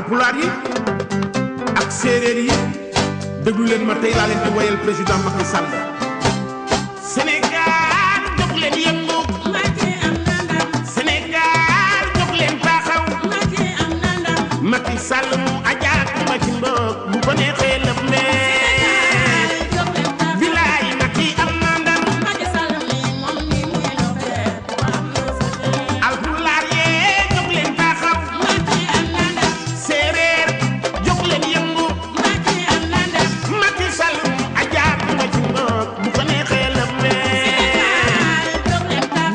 alpulaar yi ak séeréer yi déglu leen ma tey laa leen di woyal président Macky Sall. Sénégal jóg leen yëngu. Macky am na ndam. Sénégal jóg leen taxaw. Macky am na ndam. Macky Sall mu ajaat ma ci mbokk bu ko neexee lëf mee. Bilaay Macky am na ndam. Macky Sall mi moom mi muy doxee bu am na sa dee. Alpulaar yee jóg leen taxaw. Macky am na ndam. Séeréer jóg leen yëngu. Macky am na ndam. Macky Sall mu ajaat ma ci mbokk bu ko neexee lëf mee.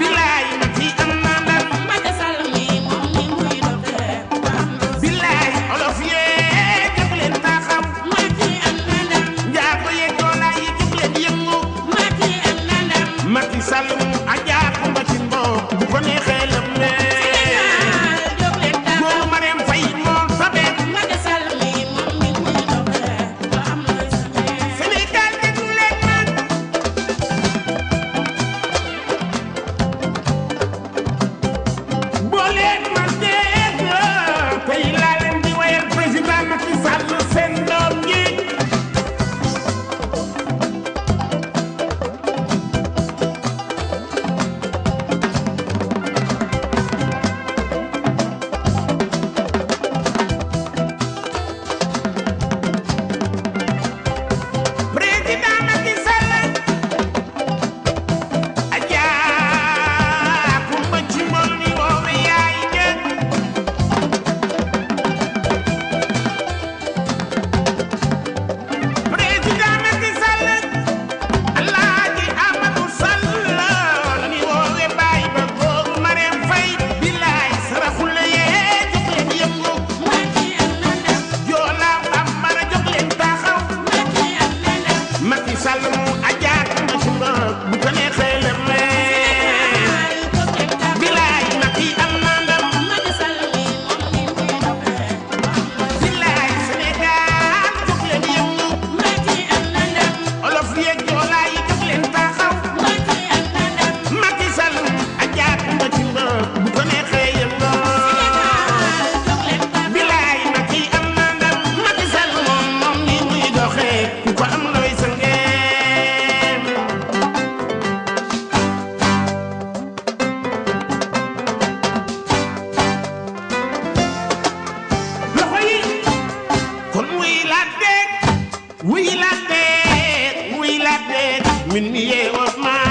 Bilaay Macky am na ndam. Macky Sall mi moom mi muy doxee bu am na sa dee. Bilaay olof yee jóg leen taxaw. Macky am na ndam. Njaago yee joolaa yi jóg leen yëngu. Macky am na ndam. Macky Sall mu ajaat ma ci mbokk bu ko neexee lëf mee. Góoru Marème Faye moom sabet. Macky Sall mi moom mi muy doxee bu am na sa dee. Sénégal déglu leen man. Boo leen ma dégg tey laa leen di woyal président Macky Sall seen doom ji. Président Macky Sall Adja Kumba ci mbol mi woowe yaay jën. Président Macky Sall Alaaji Amadou Sall la ni woowe baay ba Góoru Marème Faye. Bilaay saraxule yee jóg leen yëngu. Macky am na ndam. Joola Bambara jóg leen taxaw. Macky am na ndam. Macky Sall mu ajaat ma ci mbokk bu ko neexee la mee. Bilaay Macky am na ndam. Macky Sall mi moom mi muy doxee bu am na sa dee. Bilaay Sénégal jóg leen yëngu. Macky am na ndam. Olof yeeg joolaa yi jóg leen taxaw. Macky am na ndam. Macky Sall mu ajaat ma ci mbokk bu ko neexee yëngoo. Bilaay Macky am na ndam. Macky Sall moom moom mi muy doxee ku ko am looy sa ngeen. Loxo yi kon wuy la dégg wuy la dégg wuy la dégg min mi yeewoo maa.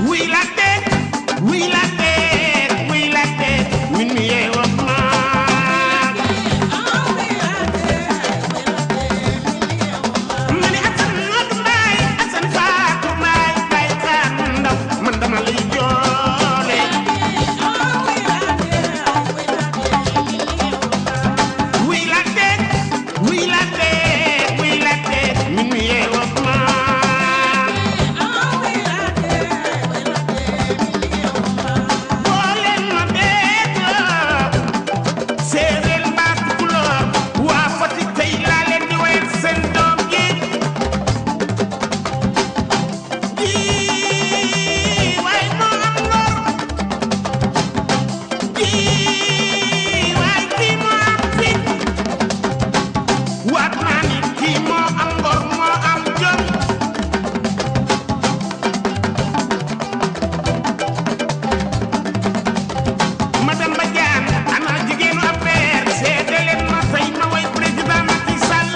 Wuy la dégg wuy la dégg wuy la dégg min mi yeewoo maa. Ma ni Assane Modou Mbaye Assane Fatou Mbaye Mbaye Kaat Ndaw man dama lay joole. Wuy la dégg wuy la dégg wuy la dégg min mi yeewoo maa. Boo leen ma dégg séeréer mbaa tukulóor waa Fatick tey laa leen di woyal seen doom ji. Jii waay moo am ngor. Jii waay kii moo am fit. Waat naa ni kii moo am ngor moo am jom. Madame Badiane ana jigéenu affaire seede leen ma tey ma woy président Macky Sall.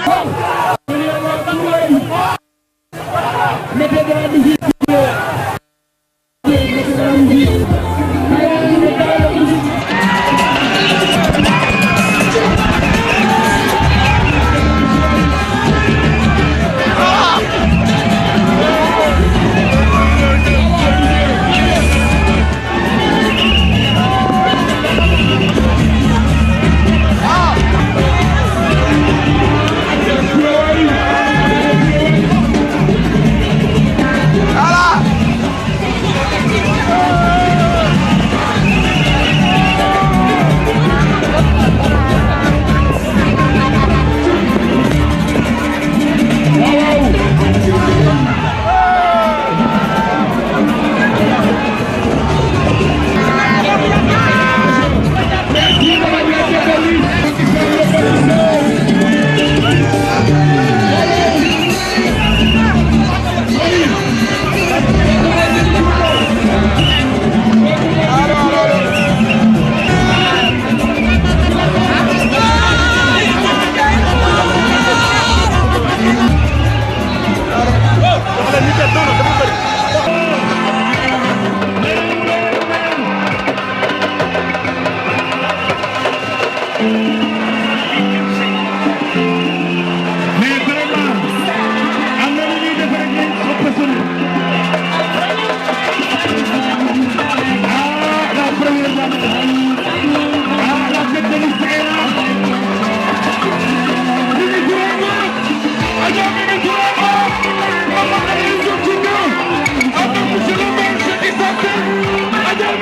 La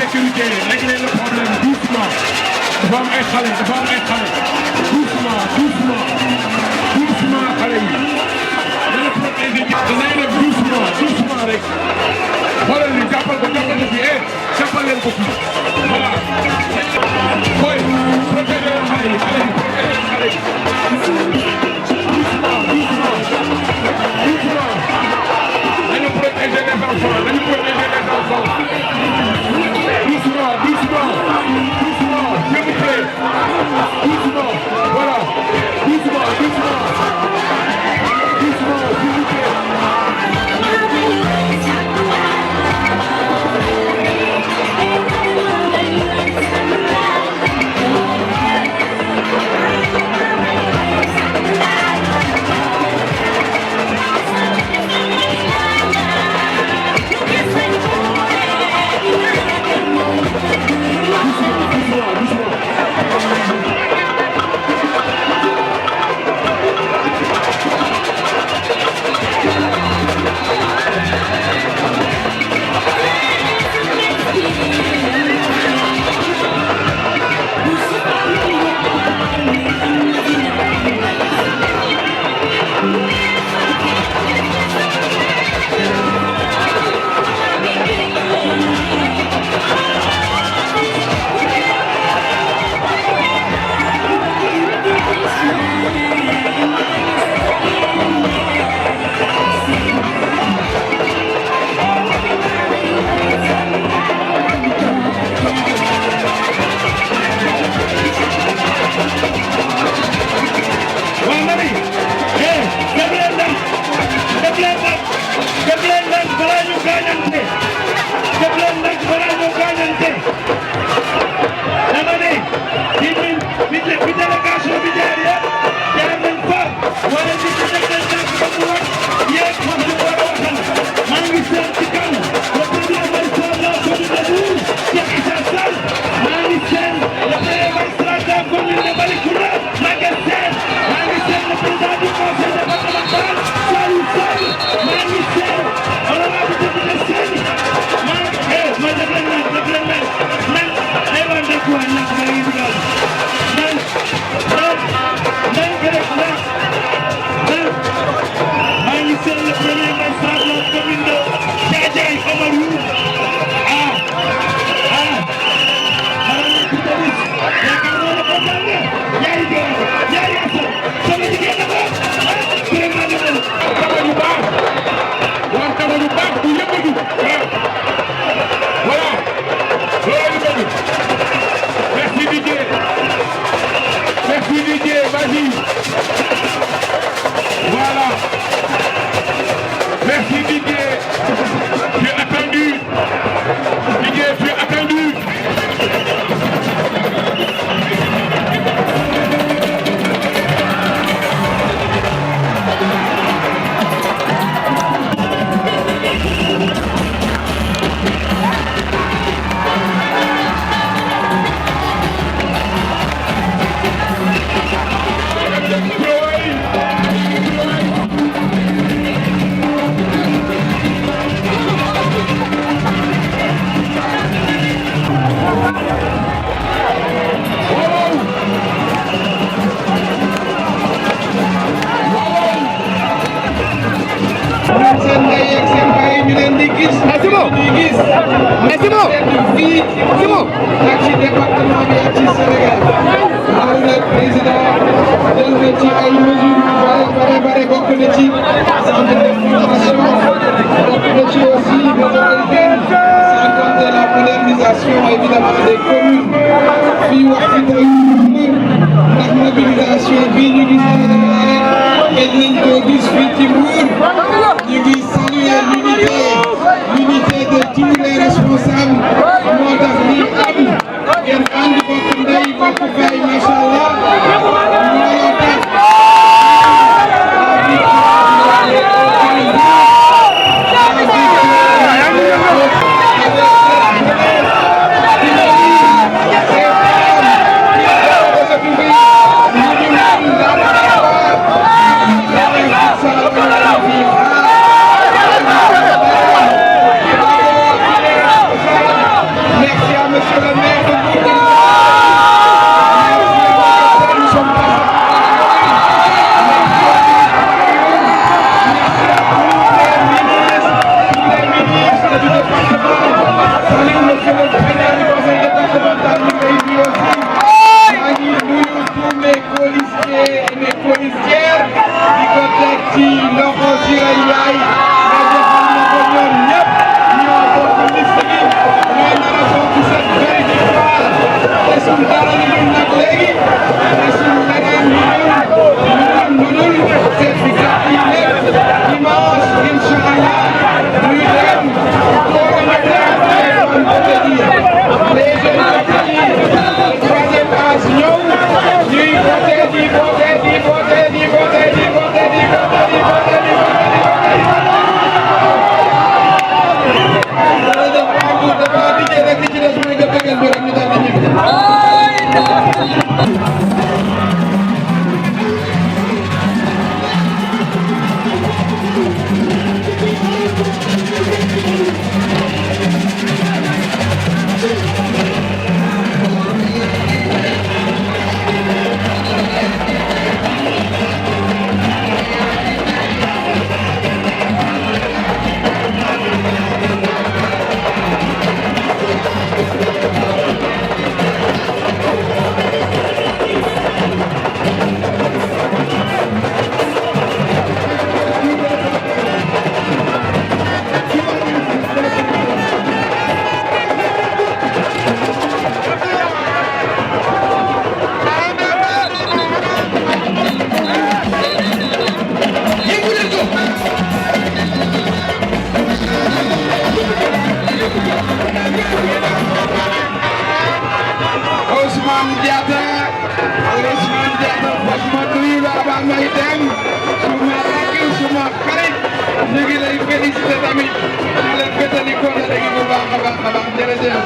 sécurité, réglez le problème doucement. Dafa am ay xale, dafa am ay xale. Doucement, doucement, doucement xale yi. Dana protéger danañ def doucement, doucement rek. Xoolal ni jàppal ko fii, jàppal leen ko fii. Voilà. Boy, protéger xale yi, protéger xale yi. Doucement, doucement, doucement. Nañu protéger les enfants, nañu protéger les enfants. Doucement, doucement, doucement, s'il vous plaît. Doucement, voilà. Doucement, doucement. Doucement, s'il vous plaît. Évidemment des communes fii wax fi tey ndax mobilisation bii ñu gis et nañ ko gis fii ci Mbour ñu ngi saluer l'unité de tous les responsables moo tax ñu am ngeen ànd bokk ndey bokk baay macha allah looloo tax Diatta franchement nuyu la ba may dem suma rakk suma xarit ñu ngi lay félicité tamit di leen féetali kóllëre gi bu baax a baax jërëjëf.